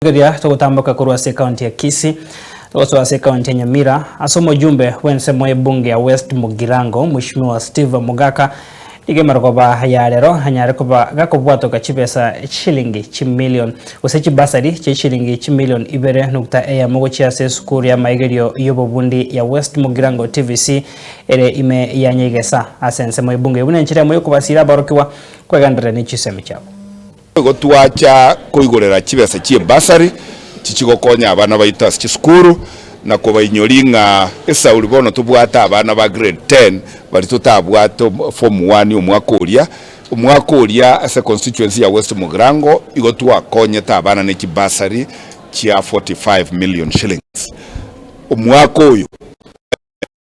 Rigereria togotamboka korwa ase ekaunti ya Kisii togosoa ase ekaunti ya Nyamira ase omojumbe bw'ensemo y'ebunge ya West Mugirango Mweshimiwa Steve Mogaka nigo emerogoba ya rero anyare koba gakobwatoka chibesa chishilingi chimilion gose chibasari chie chishilingi chimilion ibere nukta eyemo gochia ase esukuru y'amaigerio y'obobundi ya West Mugirango TVC ere ime ya Nyegesa ase ensemo y'ebunge buna enchera emo y'okobasira aborokigwa kwegendereria ne chisemi chiabo. Nigo twacha koigorera chibesa chi'ebasari chichigokonya abana baito ase chisukuru, na kobainyoria ng'a esauri bono tobwate abana ba grade ten baria totabwate form one omwaka oria. Omwaka oria ase constituency ya West Mugirango igo twakonyete abana ne chibasari chia 45 million shillings. Omwaka oyo.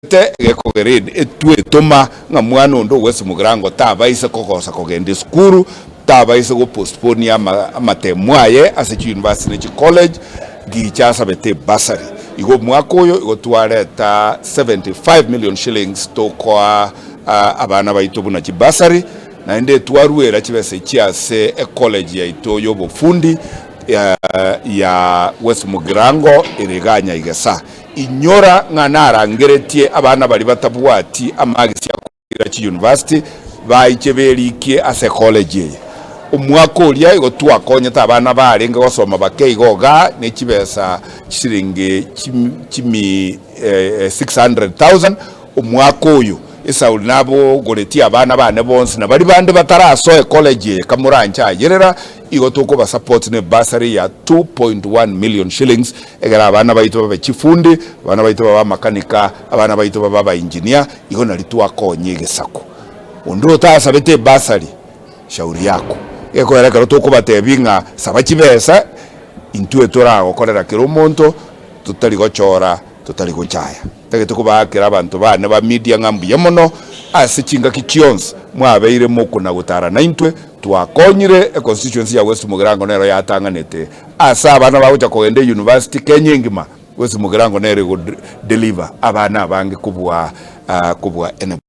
Te egekogera etwetoma ng'a mwana onde o West Mugirango tabaisa kogosa kogenda esukuru, tabaisa gopostponia amatemo aye ase chiuniversity ne chicollege, gicha asabete ebursary. Igo omwaka oyo igo twareta 75 million shillings tokoa abana baito buna chibursary, naende twaruera chibesa echi ase ecollege yaito yobofundi ya West Mugirango ere igaa Nyaigesa. Inyora ng'a narangeretie abana baria batabwati amagisi akoira chiyunivasiti baiche berikie ase ekoleji eye. Omwaka oria igo twakonyete abana barenge gosoma bake igo igaa ne chibesa chisiringi chimi 600,000. Omwaka oyo Esauli nabogoretie abana bane bonsi na baria bande batarasoe ekoleji eye kamoranche ayerera Igo tokoba support ne bursary ya 2.1 million shillings egere abana baito babe chifundi, abana baito babe amakanika, abana baito babe aba engineer, igo nari twakonye egesaku. Onde otasabete ebursary, shauri yako. Gekoera ekero tokobatebia ng'a saba chibesa, intwe toragokorera kera omonto, totari gochora, totari gochaya. Ntagete kobaakera abanto baane ba media ng'a mbuya mono ase chingaki chionsi mwabeire mokona gotara naintwe, twakonyire econstituency ya West Mugirango nero yatang'anete ase abana bagocha kogenda euniversity Kenya engima, West Mugirango nere ego deliver abana abange kobua kobua anybody.